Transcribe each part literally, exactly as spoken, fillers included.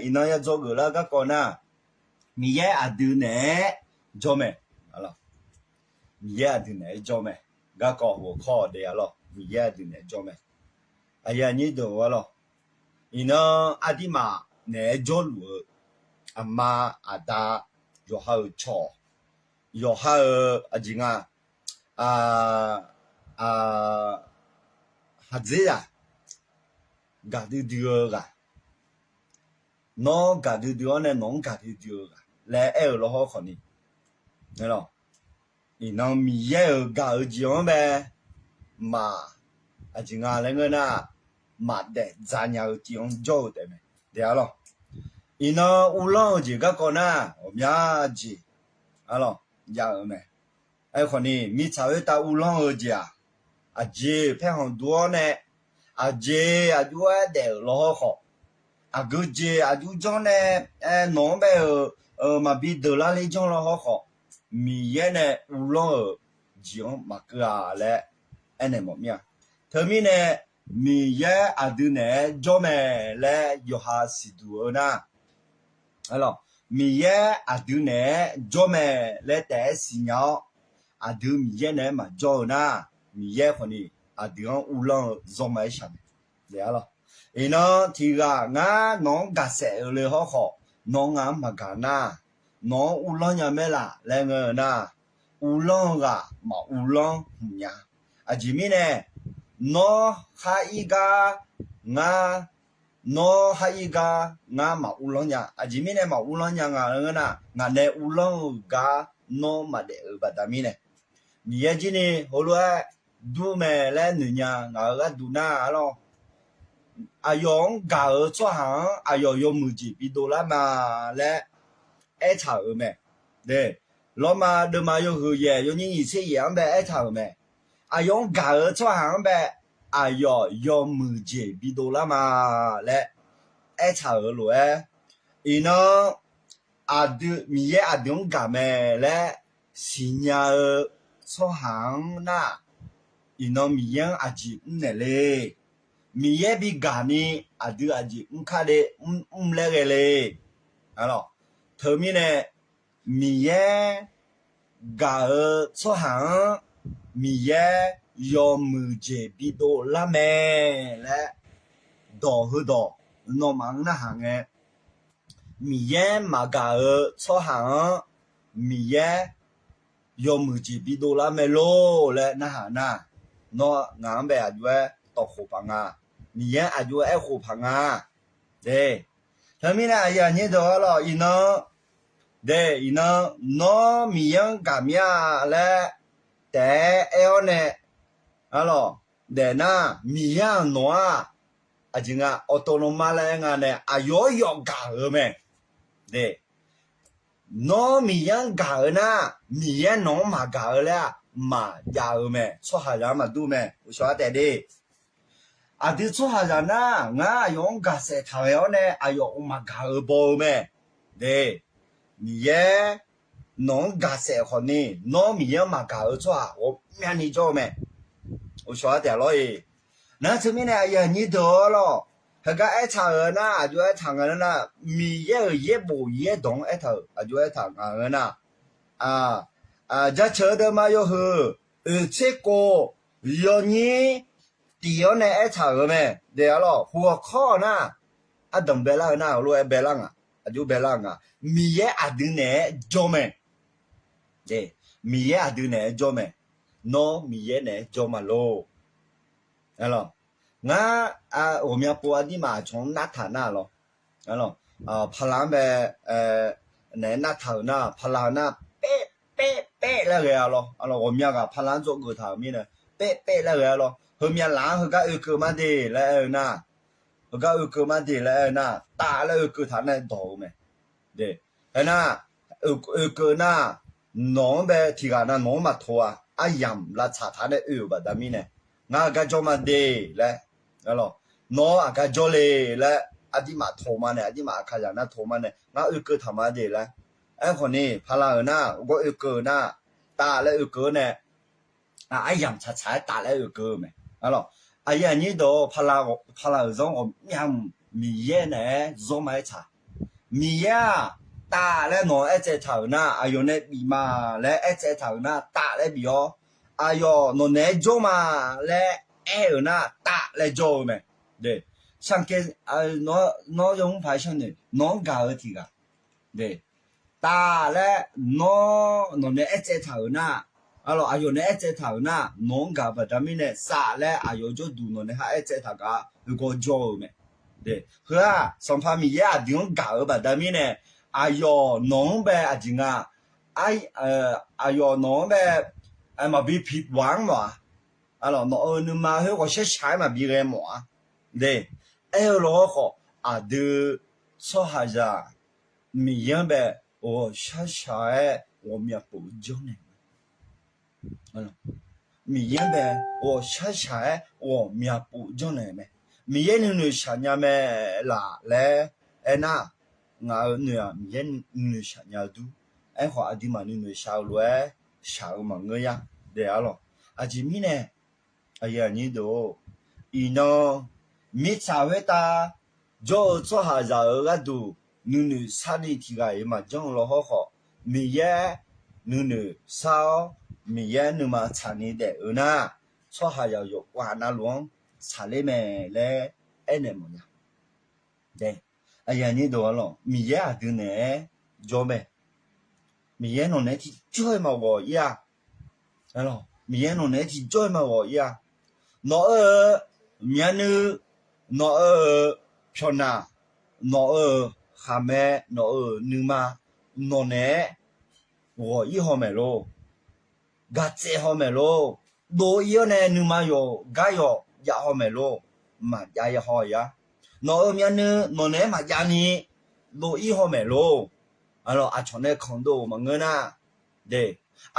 Iqnan ya dzawgeuf lar garkawv nar, Miqyaer aqdui naeq-aer jawr mae. Miqyaer aqdui naeq-aer jawr mae. Garkawv hawkawr de arlawr, Miqyaer aqdui naeq-aer jawr mae. Aqyuif aqnyir deuq-or arlawr, iqnan aqdirmaf naeq-aer jawrluf-eu aqma, aqda, yawqha-euq cawq, yawqha-euq aqjeq nga, khaqdzerzaq, gaqdui dui-eu ghaq, nawr gaqdui dui-awr nae nawq-anr gaqdui dui-eu ghaq laer aer-eu lawrhawr khawfni, iqnan Miqyaer-euq gaq-eu jeq-anr bae maq, aqjeq nga laer ngeur nar, maqdaef dzaqnya-eu tiv-anr jawr-eu taef mae. Arlawr, iqnan uvlanr-eu jeq garkawv nar ghawqmya jeq arlawr jav-eu mae. Aerkhawfni mirtsaq khoertav uvlanr-eu jeq-aq, aqjeq paerkhanq dur-awr nae, aqjeq aqjox-aer daef-euq lawrhawr khawf, aqgeu jeq aqjox janr nae nawq-anr bae-euq maqbi deuq lar ler janr lawrhawr khawf, Miqyaer nae uvlanr-euq jeq-anr maqkeuv-a laer aernaeq mawf mir-a. Teumirnae Miqyaer aqdui naeq-aer jawr mae laer yawqha siqduq-eu nar, Miqyaer aqdui naeq-aer jawr mae laer taef-aer siqnya-awr, aqdui Miqyaer naeq-aer maqjawr-eu nar, Miqyaer khawfni aqdui-anr uvlanr-eu zanrma-aer shaq mae. Iqnan tiqghaq ngar nawq-anr gaqsaef-eu le hawr khawf, nawr ngaq-anr maqgaq nar, nawq-anr uvlanr nya maer laf laer ngeur-eu nar, uvlanr-eu ghaq maq uvlanr hmq nya. Aqjeq mirnae, nawr khar ir gar ngar, nawr khar ir gar ngar maq uvlanr nya. Aqjeq mirnae maq uvlanr nya nga laer ngeur nar, ngaq nae uvlanr-eu gar nawr maqdaef-eu baqda mirnae, Miqyaer jir ni heulof-aer dur mae laer noeqnya ngaq-euq gharduq nar arlawr, aqyawf-anr gaq-eu tsawrhaq-anr aqyawf yawmuiq jeq bidov lar ma laer aertaq-euq mae. Lawrma deuvma yawhuiq yaeq yawnyir nyiq tser yaeq-anr bae aertaq-euq mae. Aqyawf-anr gaq-eu tsawrhaq-anr bae aqyawf yawmuiq jeq bidov lar ma laer aertaq-euq lof-aer, iqnan aqdui Miqyaer aqdui-anr gaq mae laer siqnya-eu tsawrhaq-anr nar, iqnan Miqyaer-anr aqjeq mrnaeq le. Miqyaer bi gaq ni aqdui aqjeq mr kar le, mr laer ghae le. Teumirnae Miqyaer gaq-eu tsawrhaq-anr Miqyaer yawmuiq jeq bidov lar mae laer dawq heudawq nawmaf-anr narhaq ngae, Miqyaer maqgaq-eu tsawrhaq-anr Miqyaer yawmuiq jeq bidov lar mae lor laer narhaq nar, nawr ngaq-anr bae aqjox-aer tawqkhof paq nga. Miqyaer aqjox-aer aerkhof paq nga. Teumirnae aqyuif aqnyir deuq arlawr, iqnan, de, iqnan nawr Miqyaer-anr gaq mir-a laer taef-aer aer-awr nae, arlawr, daef nar Miqyaer-aq nawq-aq, aqjeq nga awqtawvlmar laer aer nga nae aqyawf-anr yawf gaq-eu mae. De, nawr Miqyaer-anr gaq-eu nar, Miqyaer nawq-anr maqgaq-eu laer-aq maqjav-eu mae. Tsawrhaqzaq-anr maqdur mae. Uqshawq-ar taef de. Aqdui tsawrhaqzaq nar, ngar aqyawf-anr gaqsaef taq ghae-awr nae aqyawf maqgaq-eu baw-eu mae. De, Miqyaer nawq-anr gaqsaef khawfni, nawr Miqyaer-anr maqgaq-eu tsawrhaq ghawqmyani jawr-eu mae. Uqshawq-ar taef lawr-iq. Nar teumirnae aqyuif aqnyir deuq-awr lawr, heugar aertaq-euq nar, aqjox aertaq nga nar, Miqyaer-euq yaerbof yaerdawq-anr aertaq-euq aqjox aertaq nga-eu nar, Jaceuq-eu deuvma yawhuiq oeq tser kov yawnyir tiq-awr nae aertaq-euq mae. De arlawr, huiq hawqkawr-awq nar, ardanq baelar-eu nar, lof-aer baelar nga, aqjox baelar nga, Miqyaer aqdui naeq-aer jawr mae. Miqyaer aqdui naeq-aer jawr mae. Nawr Miqyaer naeq-aer jawr ma lor. Ngar ghawqmya pov aqdirmaf aqcawq-anr nartaq nar lawr, paqlaq-anr bae naeq-aer nartaq-euq nar, paqlaq-euq nar, paer paer paer laer ghae-a lawr. Ghawqmya ghaq paqlaq-anr dzawgeuf taq-euq mirnae, paer paer laer ghae-a lawr. Heumyav laf-anr heugar oekeuv mar de laer aer-eu nar, heugar oekeuv mar de laer aer-eu nar, taf laer oekeuv taq nae dawq-eu mae. Aernar, oekeuv nar, nawq-anr bae tiqghaq nav nawq-anr maqtoq-a. Aryamq lavtsaq taq nae oe-euq baqda mirnae, ngar heugar jawr ma de laer, nawr aqgar jawr le laer, aqdirmaf toq ma nae, aqdirmaf aqkaqzaq nar toq ma nae ngar oekeuv taq ma de laer. Aerkhawfni paqlaq-euq nar, gawr oekeuv-eu nar, taf laer oekeuv-eu nae, aryamq tsaqtsaq-aer taf laer oekeuv-eu mae. Aqyuif aqnyir deuq, paqlaq-euq zanr ghawqmya mq Miqyaer naeq-aer zanrma-aer tsaq. Miqyaer-aq, taf laer nawq-anr aertsaev taq-euq nar, aqyawf nae bif ma laer aertsaev taq-euq nar, taf laer bif-awr, aqyawf nawq naeq-aer jawr ma laer aer-euq nar, taf laer jawr-eu mae. Nawr yawmr paq-aer sharnoeq, nawq-anr gaq-eu tiq ghaq, taf laer nawr nawq naeq-aer aertsaev taq-euq nar, aqlawq aqyawf nae aertsaev taq-euq nar, nawq-anr gaq-eu baqda mirnae saf laer aqyawf jawrduq nawq nae ha aertsaev taq gaq-a, oeqgaw jawr-eu mae. Heu-aq Sanqpaq Miqyaer aqdui-anr gaq-eu baqda mirnae, aqyawf nawq-anr bae aqjeq nga, aqyawf nawq-anr bae maqbi piqwaq-anr mawf-a, nawq-euq nuima khoer ghawqshar shaq-aer maqbi ghae mawf-a. Aer-eu lawhawr khawf, aqdui tsawrhaqzaq Miqyaer-anr bae ghawqshar shaq-aer ghawqmya pov janrnaeq mae. Miqyaer-anr bae ghawqshar shaq-aer ghawqmya pov janrnaeq mae. Miqyaer nuinoeq shaq nya mae laf laer aernar, ngaq-euq noeq-aq Miqyaer nuinoeq shaq nya-eu dur. Aerkhawf aqduimaf nuinoeq shaq-eu lof-aer shaq-eu maqngeur ya. Daef-a lawq. Aqjeq mirnae, aqyuif aqnyir deuq-or, iqnan mirtsaq khoertav jawr-eu tsawrhaqzaq-euq gharduq nuinoeq sharni tiq ghaq-iq maqjanr-eu lawhawr khawf, Miqyaer nuinoeq shar-awr, Miqyaer nuima tsaqni daef-eu nar, tsawrhaqzaq yawqghaq navluf-anr tsaqler mae laer aernaeq mawfnya. Aqyuif aqnyir deuq-a lawq, Miqyaer aqdui naeq-aer jawr mae. Miqyaer nawq naeq-aer tiqjawr-iq maqghawq ir-a. Miqyaer nawq naeq-aer tiqjawr-iq maqghawq ir-a. Nawq-eu myavnuiv, nawq-eu pyawqnaq, nawq-eu khaqmae, nawq-eu nuima, nawq naeq-aer ghawq ir haw maeq lor. Gaqtsaev haw maeq lor. Dov ir-awr nae nuima yawqgar yawq jav haw maeq lor. Maqjav ya haw-a. Nawq-euq myavnuiv nawq naeq-aer maqjav ni dov ir haw maeq lor. Aqcawq nae kanqdov-euq maqngeur nar,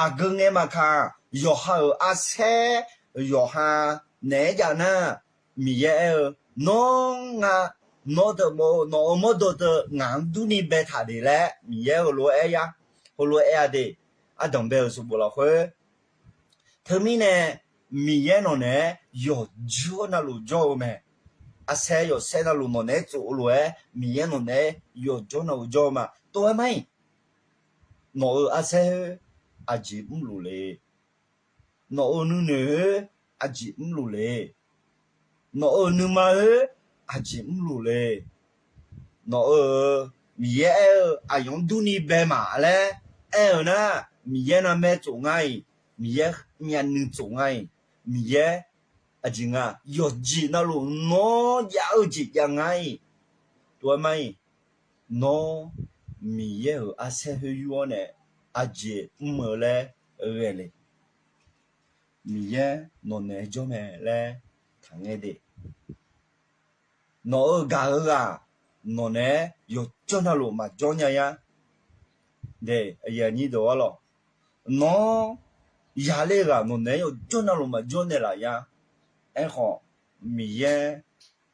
aqgeu ngae maqkaq, yawqha-euq arsaer yawqha naeq-aer jav nar, Miqyaer aer-eu, nawr nga, nawr deuq, nawq-euq mawrdo deuq ngaq-anr durni baetaq de laer Miqyaer heulof-aer aer-a. Heulof-aer aer-a de, ardanq bae-euq sanqbof lafkhoer, teumirnae Miqyaer nawq naeq-aer yawqjawr navluf jawr-eu mae. Arsaer yawqsaer navluf nawq naeq-aer tsof-eu lof-aer Miqyaer nawq naeq-aer yawqjawr navluf jawr-eu ma. Tov-aer mar-iq, nawq-euq arsaer khoer aqjeq mrluf le? Nawq-euq nuinoeq khoer aqjeq mrluf le? Nawq-euq nuima khoer aqjeq mrluf le? Nawq-euq Miqyaer aer-eu aqyawf-anr durni bae maq laer aer-eu nar, Miqyaer narmaer tsof ngar-iq, Miqyaer myavnuiv tsof ngar-iq, Miqyaer aqjeq nga, yawqjeq navluf nawr jav-eu jeq jav ngar-iq, tov-aer mar-iq, nawr Miqyaer-euq arsaer khoer yur-awr nae aqjeq mr-eu laer ghae le? Miqyaer nawq naeq-aer jawr mae laer taqngae de. Nawq-euq gaq-eu ghaq nawq naeq-aer yawqjawr navluf maqjawr nya-a. Nawq yaqler-eu ghaq nawq naeq-aer yawqjawr navluf maqjawr naeqlaf-a. Aerkhawf, Miqyaer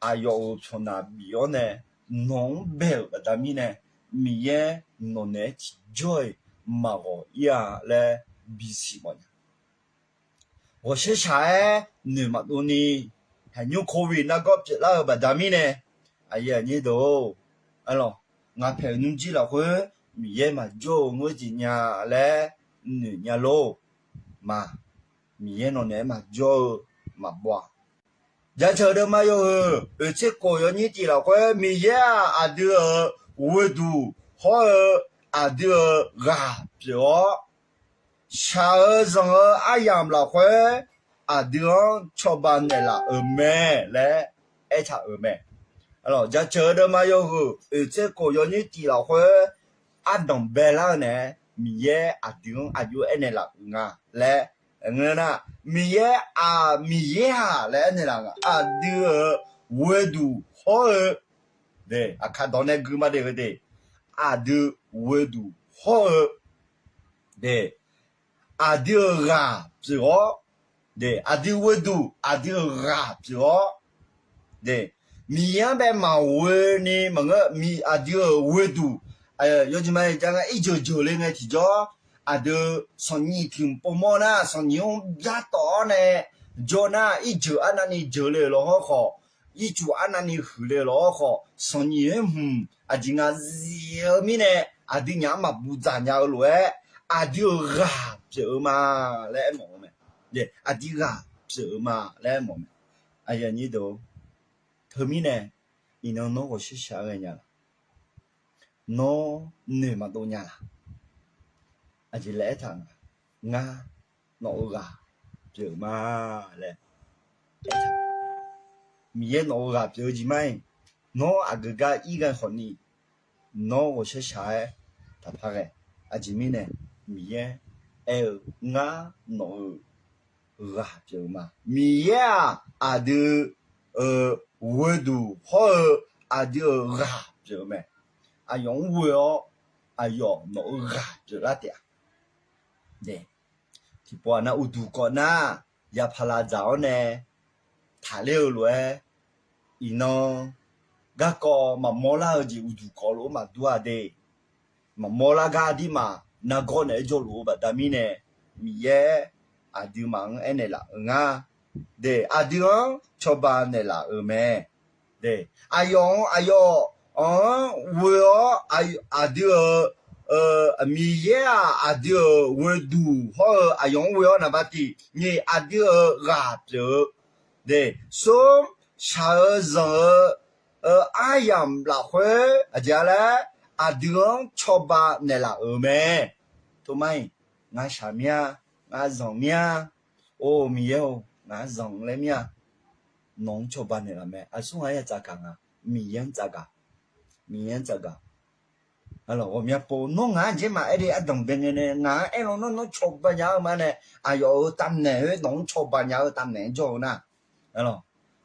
aqyawf-euq pyawqnaq bif-awr nae nawq-anr bae-euq baqda mirnae, Miqyaer nawq naeq-aer tiqjawr-iq maqghawq ir-a laer bisiq mawfnya. Ghawqshaer shaq-aer noeq maqdov ni, haiq nymr Covid nargawr pyeuflar-eu baqda mirnae, aqyuif aqnyir deuq-or, ngaq paeq-euq nymrjir lafkhoer Miqyaer maqjawr-eu ngeur jeq nya laer noeq nya lor. Ma, Miqyaer nawq naeq-aer maqjawr-eu maqbaw-a. Jaceuq deuvma yawhuiq oeq tser khof yawnyir tif lafkhoer, Miqyaer-aq aqdui-euq ghoeduq hawr-eu aqdui-euq ghaq pyeuf-awr, shaq-eu zanq-eu aryamq lafkhoer aqdui-anr cawba naeqlaf-euq mae laer aertaq-euq mae. Jaceuq deuvma yawhuiq oeq tser khof yawnyir tif lafkhoer, ardanq baelar-eu nae, Miqyaer aqdui-anr aqjox aernaeq laf-euq nga laer, ngeur nar, Miqyaer-aq, Miqyaer-aq laer aernaeq laf nga, aqdui-euq ghoeduq hawr-eu, aqkar dawq nae gui ma de-eu de, aqdui ghoeduq hawr-eu, aqdui-euq ghaq pyeuf-awr, aqdui ghoeduq aqdui-euq ghaq pyeuf-awr, Miqyaer-anr bae maqghoe ni maqngeur, aqdui-euq ghoeduq, yawjeq ma jav nga irjeuq jeuq le ngae tiqjawr, aqdui sanqnyiq tiq mq pov mawr nar, sanqnyiq-anr byar tawf-awr nae jawr nar, irjeuq arnavni jeuq le-euq lawhawr khawf, ircuf arnavni huiqle-eu lawr khawf, sanqnyiq-aer hmq aqjeq nga zif-eu mirnae, aqdui nyaf-anr maqbuq dzaq nya-eu lof-aer, aqdui-euq ghaq pyeuf-eu ma laer aermawf-eu mae. Aqdui ghaq pyeuf-eu ma laer aermawf mae. Teumirnae, iqnan nawr ghawqshaq shaq-aer ghae nya laq? Nawr noeq maqdov nya laq? Aqjeq laer aertaq nga. Ngar nawq-eu ghaq pyeuf-eu ma laer. Miqyaer nawq-eu ghaq pyeuf-eu jeq ma-iq, nawr aqgeu gar ir ghae khawfni, nawr ghawqshaq shaq-aer taqpar ghae. Aqjeq mirnae, Miqyaer aer-eu, ngar nawq-eu ghaq pyeuf-eu ma. Miqyaer-aq, aqdui-euq ghoeduq hawr-eu aqdui-euq ghaq pyeuf-eu mae. Aqyawf-anr ghoe-awr, aqyawf nawq-eu ghaq pyeuflar taef-a. Tiqpov-aq nar, uqduq kawv nar, yapaq laf dzaq-awr nae taqler-eu lof-aer, iqnan garkawv maqmawr lar-eu jeq uqduq kawv lof-aer maqdur-a de. Maqmawr lar gar aqdirmaf nargawr naeq-aer jawrluf-eu baqda mirnae, Miqyaer aqduimaf-anr aernaeq laf-eu nga. De, aqdui-anr cawba naeqlaf-euq mae. De, aqyawf-anr, aqyawf-anr ghoe-awr, aqdui-euq, Miqyaer-aq, aqdui-euq ghoeduq hawr-eu aqyawf-anr ghoe-awr naqba tiq nyiq aqdui-euq ghaq pyeuf-eu. De, smr shaq-eu zanq-eu aryamq lafkhoer aqjeq-a laer aqdui-anr cawba naeqlaf-euq mae. Toma-iq, ngar shaq mir-a, ngar zanq mir-a. Or Miqyaer-or, ngaq-anr zanq laer mir-a. Nawq-anr cawba naeqlaf mae. Aqsur ngaq-anr ya tsafgaq nga. Miqyaer-anr tsafgaq. Miqyaer-anr tsafgaq. Ghawqmya pov nawr ngaq-anr jaermaf aer de ardanq bae ngae nae ngaq-anr aer lawnmr nawr cawba nya-eu ma nae, aqyawf-euq tavnaeq-aer nawq-anr cawba nya-eu tavnaeq-anr jawr-eu nar,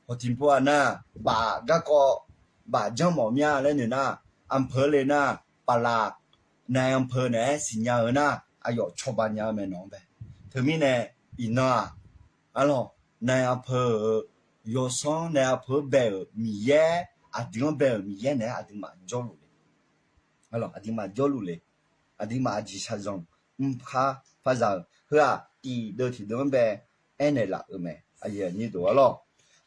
hawq tiq pov-aq nar, baf garkawv baf janrmawf mir-a laer noeq nar, anpeuq le nar, paqlaq nae anpeuq naeq-aer siqnya-eu nar, aqyawf cawba nya-eu mae nawq-anr bae. Teumirnae, iqnan-aq, arlawq, nae anpeuq-euq yawsanr nae anpeuq-anr bae-euq Miqyaer, aqdui-anr bae-euq Miqyaer naeq-aer aqduimaf jawrluf le. Aqduimaf jawrluf le. Aqduimaf aqjeq shaqzanq mrpar par za-eu heu-aq tiqdeuv tiqdeuv-anr bae aernaeq laf-euq mae. Arlawq,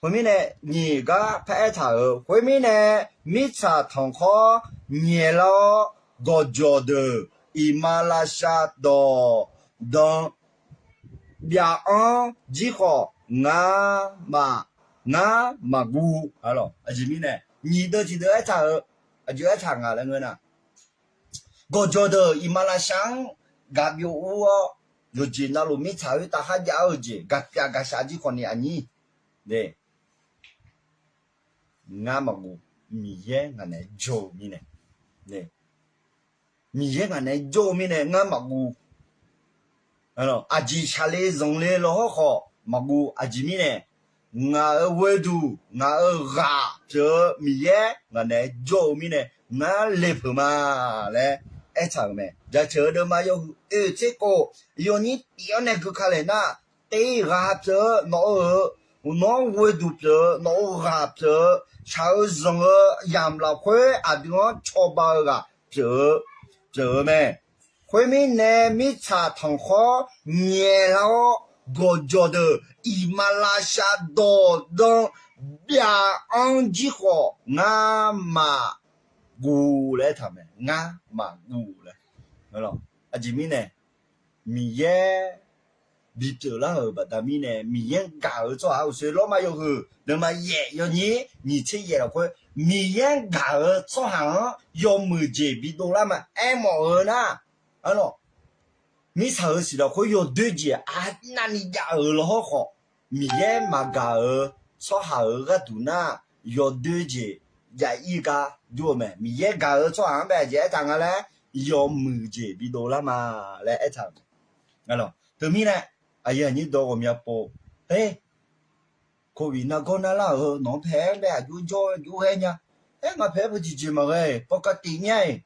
khoermirnae nyiq gar paraer taq-euq khoermirnae, mirtsaq tanqkhawr nyaeq lar-awr gawqjawq deuq iqmalavshav dawq dan byav-anr jir khawf, ngar maqguv. Aqjeq mirnae nyiq deuv tiqdeuv aertaq-euq, aqjox aertaq nga laer ngeur nar, gawqjawq deuq iqmalavshav-anr gaq byov ur-awr, yawqjeq navluf mirtsaq khoertav kharjav-eu jeq gaqpyav gaqshaq jir khawf ni aqnyir ngar maqguv. Miqyaer ngaq naeq-aer jawr-eu mirnae, Miqyaer ngaq naeq-aer jawr-eu mirnae ngar maqguv. Aqjeq shaqle zanqle lawhawr khawf maqguv. Aqjeq mirnae ngaq-euq ghoeduq ngaq-euq ghaq pyeuf-eu Miqyaer ngaq naeq-aer jawr-eu mirnae ngar lepeuq ma laer aertaq-euq mae. Jaceuq-eu deuvma yawhuiq oeq tser khof yawnyir tif-anr nae geuka laeq nar, teq ghaq pyeuf-eu nawq-euq, nawq-anr ghoeduq pyeuf-eu nawq-euq ghaq pyeuf-eu shaq-eu zanq-eu yamq lafkhoer aqdui-anr cawba-eu ghaq pyeuf-eu, pyeuf-eu mae. Khoermirnae mirtsaq tanqkhawr nyaeq lar-awr gawqjawq deuq iqmalavshav dawq dan byav-anr jir khawf ngar maqguv laer aertaq mae. Ngar maqguv laer. Aqjeq mirnae Miqyaer bipyeuf lar-euq baqda mirnae Miqyaer-anr gaq-eu tsawrhaq-anr uqshoe lawrma yawhuiq deuvma yaef yawnyir nyiq tser yaef lafkhoer Miqyaer-anr gaq-eu tsawrhaq-anr yawmuiq jeq bidov lar ma aermawf-eu nar, arlawq, mirtsaq-euq siq lafkhoer yawdoer jeq arnavni jav-euq lawhawr khawf, Miqyaer maqgaq-euq tsawrhaq-euq gharduq nar, yawdoer jeq jav-ir gar dur-eu mae. Miqyaer gaq-eu tsawrhaq-anr bae aqjeq aertaq nga laer, yawmuiq jeq bidov lar ma laer aertaq-euq mae. Teumirnae aqyuif aqnyir dawq ghawqmya pov, e, covid nargawr narlar-euq heu nawq-anr pae-aer bae aqjox jawr aqjox ghae nya. Aer, ngaq pae-aer beu tiqjeq maqghae-iq pawkar tif mya-iq.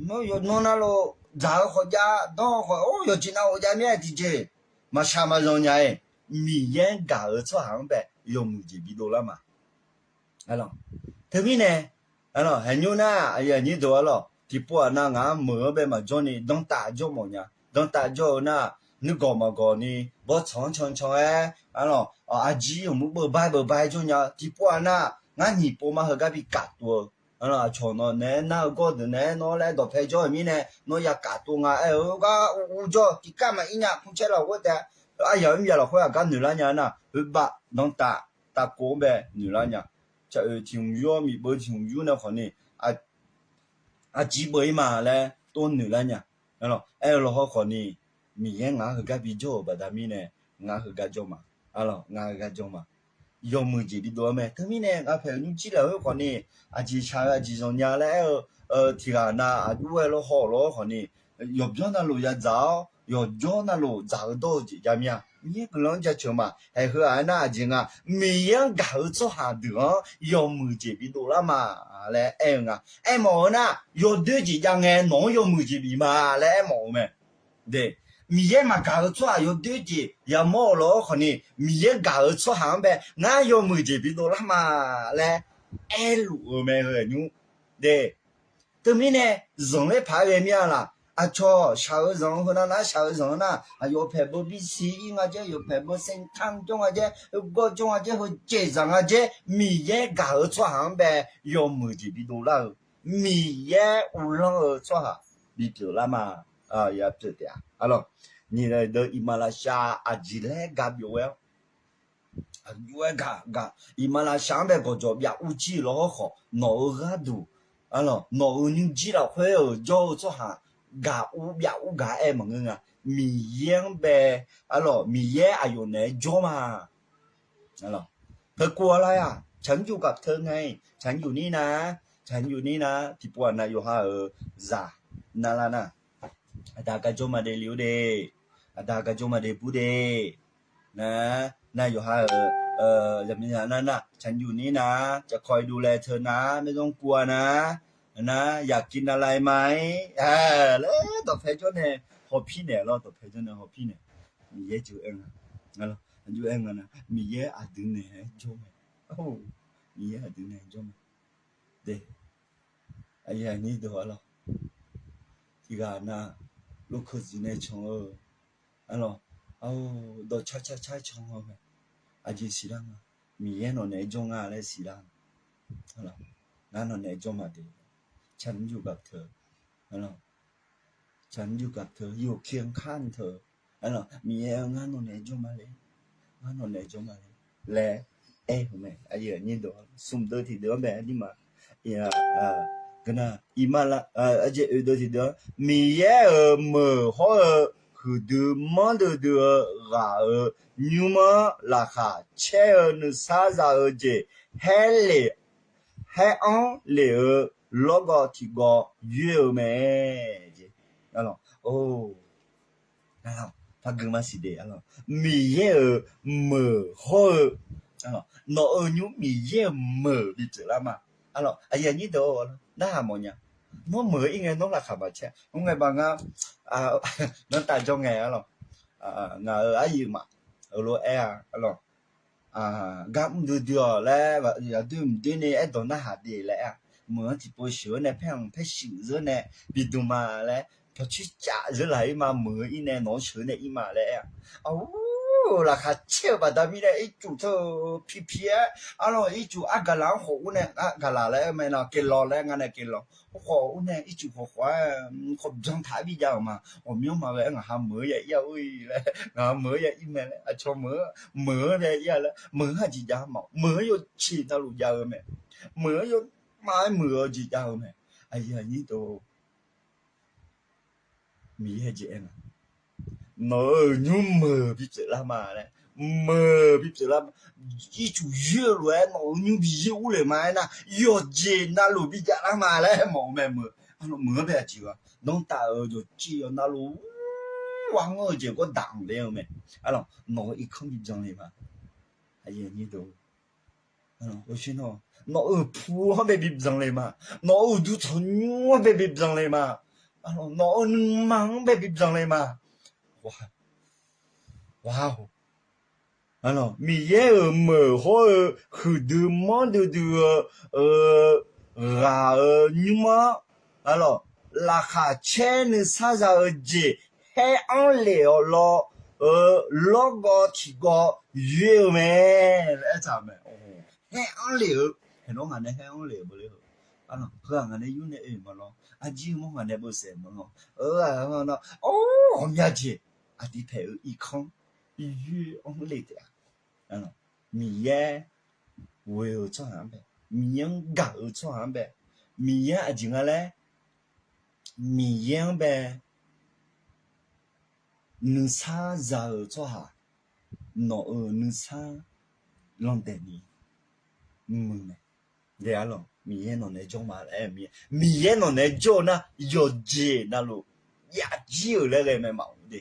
Nawr yawqnan navluf dzaq-eu khawf jav, danr-eu khawf or yawqjeq navluf jav mya-iq tiqjeq maqshaq maqzanq nya-iq. Miqyaer-anr gaq-eu tsawrhaq-anr bae yawmuiq jeq bidov lar ma. Teumirnae, haeqnymr nar aqyuif aqnyir deuq arlawq, tiqpov-aq nar ngaq-anr meuq-anr bae maqjawr ni dantaf jawr mawf nya. Dantaf jawr-eu nar, nuigawq maqgawq ni bawrtsanq-anr cancan-aer arlawq, aqjir yawqmur beuba beuba jawr nya-eu tiqpov-aq nar, ngar nyiq pov ma heugar bi kaf tov-eu. Aqcawq nawq naeq-aer nar-eu gawr deuq naeq-aer nawr laer dawqpae jawr-euq mirnae, nawr ya kaf tov nga aer-eu gar uv jawr-eu tiqkar maqir nya. Kmrcaer lafkhoer taef-a, aryamq mr ya lafkhoer aqgar noeqlar nya nar, khoerbav danrtav tavkov-anr bae noeqlar nya. Tsaq-oeq tiq hmq yur-awr, miqbeuv tiq hmq yur nae khawfni, aqjir beuv-ir ma laer tov noeqlar nya. Aer-eu lawqhaw khawfni, Miqyaer ngaq-anr heugar bijawr-euq baqda mirnae, ngar heugar jawr ma. Ngar heugar jawr ma. Yawmuiq jeq bidov-awr mae. Teumirnae ngaq paeq-euq nymrjir lafkhoer khawfni, aqjeq shaq-eu aqjeq zanqnya laer aer-eu, tiqghaq nav aqjox-aer lawrhaw lawr khawfni, yawqbyanr navluf yadzaq-awr, yawqjawr navluf dzaq-eu dawr-eu jeq jav mir-a. Miqyaer guiqlanq-anr jaceuq ma. Haeq heu-aq aernar aqjeq nga, Miqyaer-anr gaq-eu tsawrhaq deuq-anr yawmuiq jeq bidov lar ma laer aer-eu nga. Aermawf-eu nar, yawdoer jeq jav ngae nawq-anr yawmuiq jeq bif ma laer aermawf-eu mae. Miqyaer maqgaq-eu tsawrhaq yawdoer jeq yamawr-eu lawr khawfni, Miqyaer gaq-eu tsawrhaq-anr bae ngar yawmuiq jeq bidov lar ma laer aerluf-eu mae. Heu nymr, teumirnae zanqler paq-aer ghae mir-a laq? Aqcawq shaq-eu zanq-eu heunav nar, shaq-eu zanq-eu nar, aqyawf paeq beu bisiq ir nga jaer, yawf paeq beu sentanr jawr nga jaer, heugawr jawr nga jaer, heujeq zaq nga jaer, Miqyaer gaq-eu tsawrhaq-anr bae yawmuiq jeq bidov lar-eu, Miqyaer uvlanr-eu tsawrhaq bipyeuf lar ma. Pyeuf taef-a. Nyiq deuq iqmalavshav aqjeq laer gaq byov ghae-awr, aqjox-aer gaq gaq, iqmalavshav-anr bae gawqjawq byav ur jir-eu lawr hawrkhawf, nawq-euq gharduq, nawq-euq nymrjir lafkhoer-euq jawr-eu tsawrhaq gaq ur byav ur gaq-aer maqngeur nga. Miqyaer-anr bae, arlawq, Miqyaer aqyawf naeq-aer jawr ma. Teukuv-a lar-aq, ฉันอยู่กับเธอไง ฉันอยู่นี่นะ ฉันอยู่นี่นะ tiqpov-aq nav yawqha-euq zaq navlar nar, aqda garjawr ma de li-or de, aqda garjawr ma de bur de, nar, nav yawqha-euq zaqmiqzaq nar nar, ฉันอยู่นี่นะ จะคอยดูแลเธอนะ ไม่ต้องกลัวนะ nar, อยากกินอะไรไหม laer dawqpae jawr nae hawpir naeq lawr, dawqpae jawr nae hawpir naeq. Miqyaer jov-aer nga, jov-aer nga nar, Miqyaer aqdui naeq-aer jawr mae. Miqyaer aqdui naeq-aer jawr mae. Aqyuif aqnyir deuq-a lawq, tiqghaq nav, lorkeuq zif nae can-eu, arlawq, dawqcar car car can-eu mae. Aqjeq siqlar nga, Miqyaer nawq naeq-aer jawr nga laer siqlar nga. Ngar nawq naeq-aer jawr ma de, ฉันอยู่กับเธอ ฉันอยู่กับเธอ อยู่เคียงข้างเธอ Miqyaer-eu ngar nawq naeq-aer jawr ma le, ngar nawq naeq-aer jawr ma le laer aer-eu mae. Smq deuv tiqdeuv-anr bae ardirma, iqmalavshav oeq deuv tiqdeuv-anr, Miqyaer-euq meuq hawr-eu huiqdui manrdui dui-eu ghaq-euq nymr-anr laqkhaq caer-eu nuisar za-eu jeq haer lef, haer-anr lef-eu lawrgawv tiqgawv yoer-eu mae. Paqgeu maqsiq de, Miqyaer-euq meuq hawr-eu, nawq-euq nymr Miqyaer-euq meuq bipyeuf lar ma. Aqyuif aqnyir deuq-or, narhaq mawfnya. Nawr meuq-eu ir ngae nawr laqkhaq maqcaer. Mr ngae baq ngar, nanrtav jawr ngae, arlawq, ngaq-euq aryuif maf, heulof-aer-a, arlawq, gar mr duidui-awq laer, aqdoer mqdoer ni aerdawq narhaq de laer-a. Meuq-anr tiqpov sheuq-eu nae paer-anr paer shuif zeur nae bidm ma laer, pawqcoer caf zeur laq ir ma, meuq-eu ir nae nawq-anr sheuq-eu nae ir ma laer aer-a. Aqur, laqkhaq caer-eu baqda mirnae ircuf teu pipi-aer, arlawq, ircuf argaqlaq-anr khawf ur nae, argaqlaq laer aer mae nar, keqlawq laer nga nae keqlawq, khawf ur nae ircuf khawf khawf-aer khawf byan taq-aer bijav-euq ma. Ghawqmyanr maqghae-aer ngaq ha meuq-eu ya ir-a-or laer, ngaq ha meuq-eu ya ir mae laer, aqcawq meuq-eu, meuq-eu bae ir-a laer, meuq-anr aqjeq jav ma, meuq-anr yawceq navluf jav-eu mae, meuq-anr yawmaf-aer muiq-eu jeq jav-eu mae. Aqyuif aqnyir deuq, Miqyaer jeq aer nga, nawq-euq nymr meuq bipyeuf lar ma laer, meuq bipyeuf lar ma. Ircuf yoer-eu lof-aer nawq-euq nymr bi yoer ur le ma aernar, yawqjeq navluf bijav lar ma laer mawf-eu mae. Meuq, meuq-anr bae aqjeq gha, nanrtav-euq yawqjeq yawq navluf ur-anr-eu jeq gawr daq-anr ler-eu mae. Arlawq, nawq-euq irkanr bibyan le ma. Nawq-euq pu-anr bae bibyan le ma. Nawq-euq uqduq tanqnymr-anr bae bibyan le ma. Nawq-euq nuima-anr bae bibyan le ma. Arlawq, Miqyaer-euq meuq hawr-eu huiqdui manrdui dui-eu ghaq-euq nymr-anr, arlawq, laqkhaq caer nuisar za-eu jeq haer-anr lef-awq lawr. eu lawrgawv tiqgawv yoer-eu mae laer aertaq-euq mae. Haer-anr lef-eu, haeqnawr ngaq nae haer-anr lef-eu beuler-eu, arlawq, heu-aq ngaq nae yur nae oe ma lawr, arjir-eu mawr ngaq nae beusaef ma lawr, nar-awr ghawqmya jeq aqdui paeq-eu irkanr yoer-anr le taef-a. Miqyaer ghoe-eu tsawrhaq-anr bae, Miqyaer-anr gaq-eu tsawrhaq-anr bae, Miqyaer aqjeq nga laer, Miqyaer-anr bae nuisar za-eu tsawrhaq, nawq-euq nuisar landaeq ni muiq mae. Arlawq, Miqyaer nawq naeq-aer jawr ma laer, Miqyaer nawq naeq-aer jawr-eu nar, yawqjeq navluf jav jir-euq laer ghae mae maqngeur de.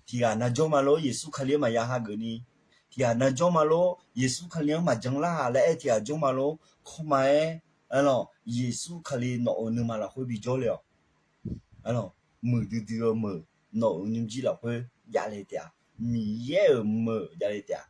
Tiqghaq nav jawr ma lor, Yeqsur Kali-anr maqya hageuf ni, tiqghaq nav jawr ma lor, Yeqsur Kali-anr maqjan lar-a laer aer tiqghaq jawr ma lor, kawrma-aer, arlawq, Yeqsur Kali nawq-euq nuima lafkhoer bijawr le-awq. Arlawq, muiqdui dui-eu meuq nawq-euq nymrjir lafkhoer javle taef-a. Miqyaer-euq meuq javle taef-a.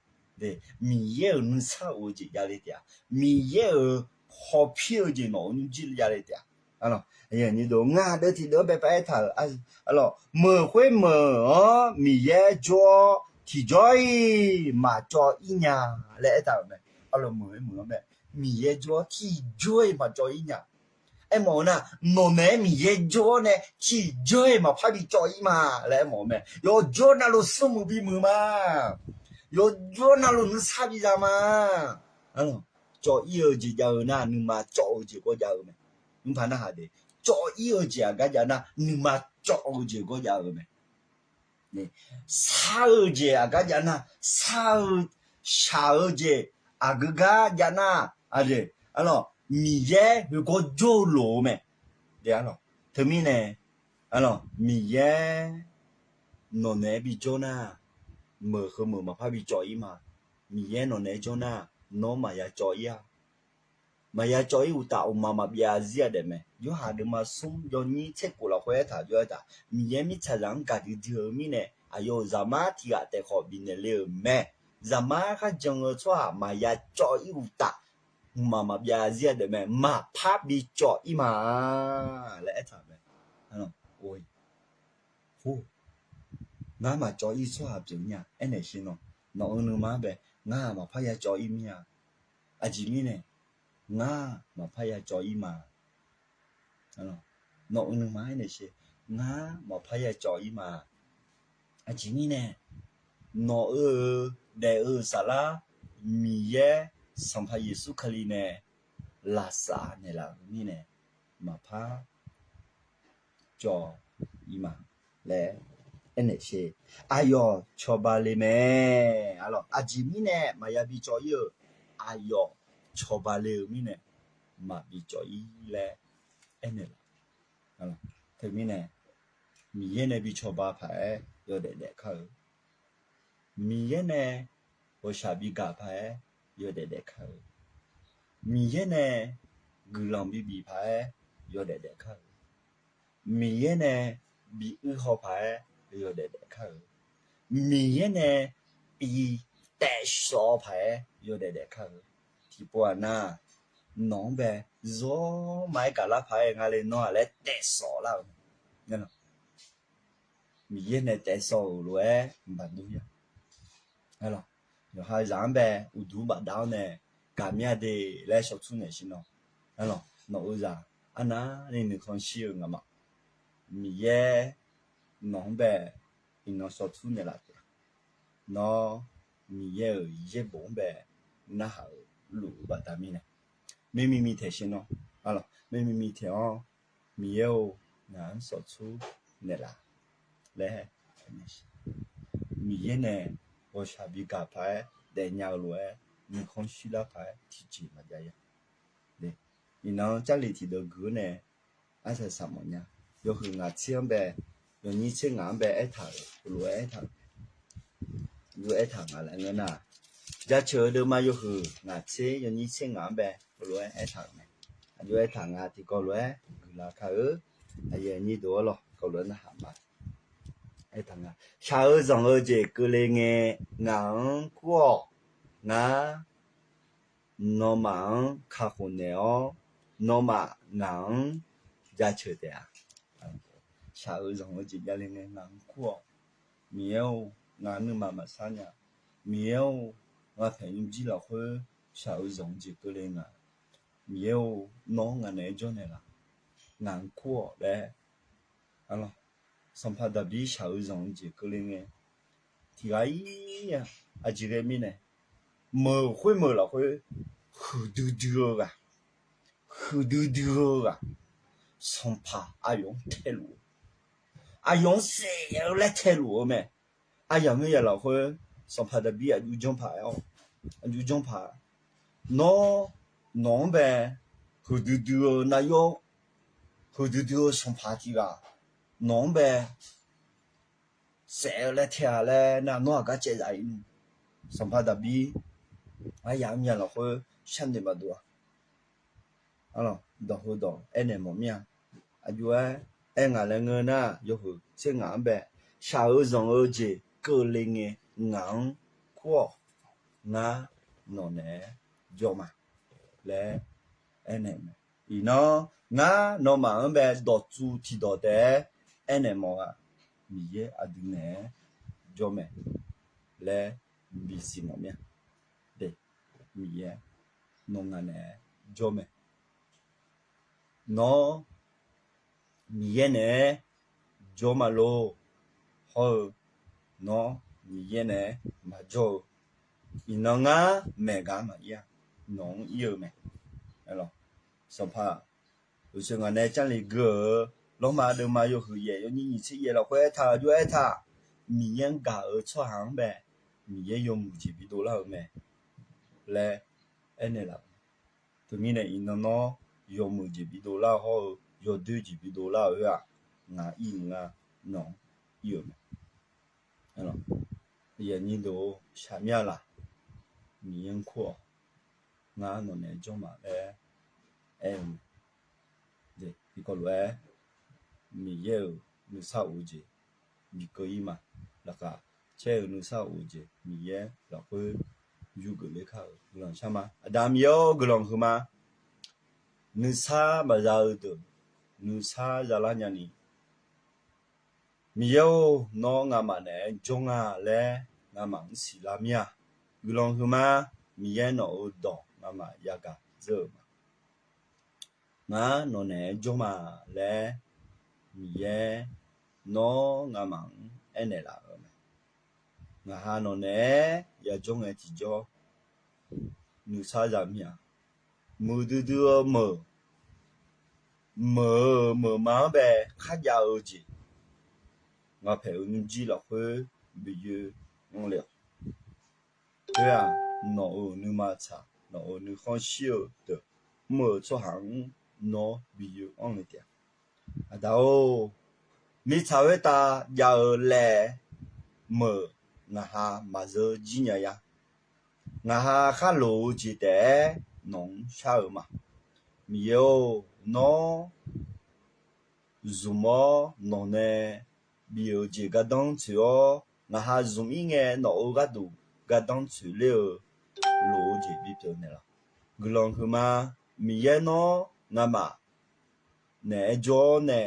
Miqyaer-euq nuisar of-eu jeq javle taef-a. Miqyaer-euq hawpir-eu jeq nawq-euq nymrjir javle taef-a. Ngar deuvtiqdeuv-anr bae paq-aer taq-euq, arlawq, meuq khoermeuq-anr Miqyaer jawr-awr tiqjawr-iq maqcawv-ir nya laer aertaq-euq mae. Arlawq, meuq khoermeuq-anr bae Miqyaer jawr-awr tiqjawr-iq maqcawv-ir nya. Aermawf-eu nar, nawq naeq-aer Miqyaer jawr-awr nae tiqjawr-iq maqpar bicawv-ir ma laer aermawf-eu mae. Yawqjawr navluf smrmuiq bimuiq ma. Yawqjawr navluf nuisar biza ma. Cawv-ir-eu jeq jav-eu nar, nuima cawv-eu jeq gawr jav-eu mae. Mr paq narhaq de, cawv-ir-eu jeq aqgar jav nar, nuima cawv-eu jeq gawr jav-eu mae. Sar-eu jeq aqgar jav nar, sar-eu, shaq-eu jeq aqgeu gar jav nar, arlawq, Miqyaer heugawr jawr-eu loq-eu mae. Teumirnae, arlawq, Miqyaer nawq naeq-aer bijawr nar, meuq heumeuq maqpar bicawv-ir ma. Miqyaer nawq naeq-aer jawr nar, nawr maqya cawv-ir-a. Maqya cawv-ir uqtaf, mqmaq maqbyav zarzir-a daef mae. Yorhaq deuvma smr yawnyir tser khof lafkhoer aertaq jawr-aer taq, Miqyaer mirtsaqzaq-anr gaqdui dui-eu mirnae, aqyawf-euq Zaqmar tiq ghaq taef khawf bifnaeq le-euq mae. Zaqmar kharjan-eu tsawrhaq maqya cawv-ir uqtaf, mqmaq maqbyav zarzir-a daef mae, maqpar bicawv-ir ma laer aertaq-euq mae. Ngar maqcawv-ir tsawrhaq pyeuf nya aernaeq sher nawq, nawq-euq nuima-anr bae, ngar maqpar ya cawv-ir mir-a. Aqjeq mirnae, ngar maqpar ya cawv-ir ma. Nawq-euq nuima-anr aernaeq sher, ngar maqpar ya cawv-ir ma. Aqjeq mirnae, nawq-euq daef-eu saflar Miqyaer Sanqpaq Yeqsur Kali nae lafsaf naeqlaf-euq mirnae, maqpar cawv-ir ma laer aernaeq sher. Aqyawf cawba le mae. Aqjeq mirnae maqya bicawv-ir-eu, aqyawf cawba le-eu mirnae maqbi cawv-ir laer aernaeq laf. Teumirnae, Miqyaer nae bi cawba paq-aer yawdaef daef kar-eu. Miqyaer nae ghawqshaq bigaq paq-aer yawdaef daef kar-eu. Miqyaer nae guiqlanq bibif paq-aer yawdaef daef kar-eu. Miqyaer nae bi uir haw paq-aer yawdaef daef kar-eu. Miqyaer nae bi taef shawf-awr paq-aer yawdaef daef kar-eu. Tiqpov-aq nar, nawq-anr bae zawr ma-aer gaqlar paq-aer nga le nawr-aq laer taef shawf lar-euq mae. Miqyaer nae taef shawf-euq lof-aer mqbaq dur-a. Yawqha zaq-anr bae uqduq bafdav-awr nae gaq mir-a de laer shawtsur naeq sher nawq. Nawq-eu zaq arnavni nuikhanr shir-eu ngaq ma. Miqyaer nawq-anr bae iqnan shawtsur naeqlaf taef. Nawr Miqyaer-euq yaerbof-anr bae narhaq-euq luf-eu baqda mirnae, mirmimi taeq sher nawq. Mirmimi taeq-awr, Miqyaer-or, ngaq-anr shawtsur naeqlaf laer, Miqyaer nae ghawqshaq bigaq paq-aer daefnya-eu lof-aer, nuikhanr shirlar paq-aer tiqjeq maqjav-a. Iqnan jarlif tiqdeuv gui-awr nae arsaq saq mawf nya. Yawhuiq ngaq tser-anr bae, yawnyir tser ngaq-anr bae aertaq-euq lof-aer aertaq-euq, yur aertaq nga laer ngeur nar, jaceuq-eu deuvma yawhuiq ngaq tser yawnyir tser ngaq-anr bae heulof-aer aertaq-euq mae. Aqjox aertaq nga tiqkawv lof-aer guiqlanq ka-eu, aqyuif aqnyir deuq-awr lawq, kawv lof-aer narhaq ma. Aertaq nga, shaq-eu zanq-eu jeq keuvle ngae ngaq-anr kur-awq. Ngar nawmaf-anr kakhof naeq-awr, nawmaf ngaq-anr jaceuq taef-a. Shaq-eu zanq-eu jeq javle ngae ngaq-anr kur-awq. Miqyaer-or, ngaq nuima maqsar nya. Miqyaer-or, ngaq paeq nymrjir lafkhoer shaq-eu zanq-eu jeq keuvle nga. Miqyaer-or, nawr ngaq naeq-aer jawrnaeq laf. Ngaq-anr kur-awq laer. Sanqpaq Daqbir shaq-eu zanq-eu jeq keuvle ngae, tiqghaq-ir-a, aqjeq ghae mirnae, meuq khoermeuq lafkhoer huiqdui dui-eu ghaq, huiqdui dui-eu ghaq, sanqpaq aqyawf-anr taeluf-eu, aqyawf-anr saef-eu laer taeluf-eu mae. Aryamq meuryamq lafkhoer sanqpaq Daqbir aqjox janrpaq-aer-awr, aqjox janrpaq, nawr, nawq-anr bae huiqdui dui-eu nar yawr, huiqdui dui-eu sanqpaq tiqghaq nawq-anr bae saef-eu laer tae-a laer nar, nawr aqgar caevzaf-ir nmr. Sanqpaq Daqbir aryamq meuryamq lafkhoer sharnoeq maqdov-a. Arlawq, dawq heudawq aernaeq mawf mir-a. Aqjox-aer aer ngaq laer ngeur nar, yawhuiq tser ngaq-anr bae shaq-eu zanq-eu jeq keuvle ngae, ngaq-anr kur-awq. Ngar nawq naeq-aer jawr ma laer aernaeq mae. Iqnan, ngar nawmaf-anr bae dawqtsuif tiqdawq taef-aer aernaeq mawf-a. Miqyaer aqdui naeq-aer jawr mae laer bisiq mawf mir-a. De, Miqyaer, nawq ngaq naeq-aer jawr mae. Nawr Miqyaer naeq-aer jawr ma lor. Hawr-eu, nawr Miqyaer naeq-aer maqjawr-eu, iqnan ngar maeqgaq maqir-a, nawq-anr ir-eu mae. Sanqpaq, uqshoe ngaq nae Jarlif gui-euq lawrma deuvma yawhuiq yaef yawnyir nyiq tser yaef lafkhoer aertaq-euq aqjox aertaq, Miqyaer-anr gaq-eu tsawrhaq-anr bae Miqyaer yawmuiq jeq bidov lar-eu mae laer aernaeq laf-eu. Teumirnae iqnan nawr yawmuiq jeq bidov lar-eu hawr-eu, yawdoer jeq bidov lar-eu khoer-aq, ngaq ir mq nga, nawq-anr ir-euq mae. Aqyuif aqnyir deuq-or, shaqmyar laf, Miqyaer-anr kur-awq. Ngar nawq naeq-aer jawr ma laer aer-eu mae. Tiqkawv lof-aer Miqyaer-euq nuisar of-eu jeq bikeuv ir ma. Laqkhaq caer-eu nuisar of-eu jeq Miqyaer lafkhoer yurgeuf ler kar-euq guiqlanq shar ma. Aqda Miqyaer-or, guiqlanq huiqma. Nuisar maqza-eu deuq nuisar zalar nyani, Miqyaer-or, nawr ngamaf naeq-aer jawr nga laer ngamaf-anr siqlar mir-a. Guiqlanq huiqma. Miqyaer nawq-euq dawq ngamaf yagaq dzeur-euq ma. Ngar nawq naeq-aer jawr ma laer Miqyaer nawr ngamaf-anr aernaeq laf-euq mae. Ngaqha nawq naeq-aer yajawr ngae tiqjawr nuisar za mir-a. Muiqdui dui-eu meuq, meuq-euq meuqma-anr bae kharjav-eu jeq, ngaq paeq-euq nymrjir lafkhoer bi yoe anr le-awq. Khoer-aq, nawq-euq nuima tsaq, nawq-euq nuikhanr shir-eu deuq mr-eu tsawrhaq-anr nawr bi yoe anr le taef-a. Aqda-or, mirtsaq khoertav jav-eu laev meuq ngaqha maqzeur jir nya ya. Ngaqha khar loq-eu jeq taef-aer nawq-anr shar-eu ma. Miqyaer-or, nawr zmq-awr nawq nae bif-euq jeq gardanr tsoeq-awr, ngaqha zmq-ir ngae nawq-euq gharduq gardanr tsoeq ler-eu loq-eu jeq bipyeuf naeqlaf. Guiqlanq huiqma. Miqyaer nawr ngamaf naeq-aer jawr nae,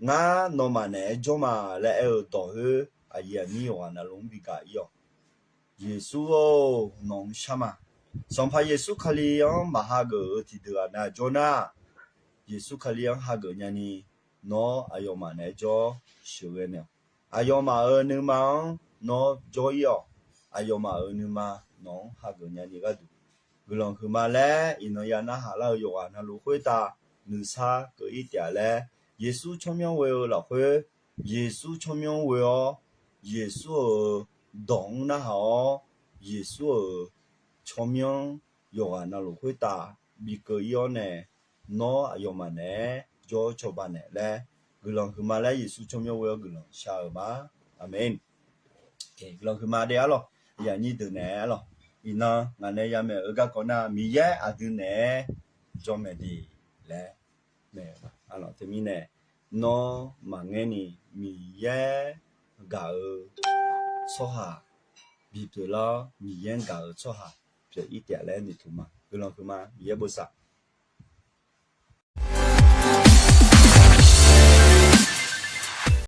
ngar nawmaf naeq-aer jawr ma laer aer-eu dawq khoer aqyuif aqnyir yawqghaq navluf-anr bi gaq-ir-awq. Yeqsur-or, nawq-anr shar ma. Sanqpaq Yeqsur Kali-anr maqhageuf-eu tiqdeuq ghaq nav jawr nar, Yeqsur Kali-anr hageuf nyani, nawr aqyawfmaf naeq-aer jawr sheuqghae naeq-awq. Aqyawfmaf-euq nuima-anr nawr jawr-ir-awq. Aqyawfmaf-euq nuima nawq-anr hageuf nyani gharduq, guiqlanq huiqma laer iqnan ya narhaq lar-eu yawqghaq navluf khoertav nuisar keuv-ir taef-a laer, Yeqsur tsawrmyanr ghoe-eu lafkhoer, Yeqsur tsawrmyanr ghoe-awr, Yeqsur-euq dawq-anr narhaq-awr, Yeqsur-euq tsawrmyanr yawqghaq navluf khoertav bi keuv-ir-awr nae, nawr aqyawfmaf naeq-aer jawr-eu cawba naeq laer, guiqlanq huiqma laer Yeqsur tsawrmyanr ghoe-awr guiqlanq shar-eu ma. Aqmeq. Guiqlanq huiqma de arlawq. Aqyuif aqnyir deuq naeq-aer arlawq, iqnan ngaq nae yamaeq-eu garkawv nar, Miqyaer aqdui naeq-aer jawr mae de laer mae. Arlawq, teumirnae nawr maqngaer ni Miqyaer gaq-eu tsawrhaq bipyeuf lar-awr, Miqyaer gaq-eu tsawrhaq pyeuf-ir taef laer noeqtmq ma. Guiqlanq huiqma, Miqyaer bosav.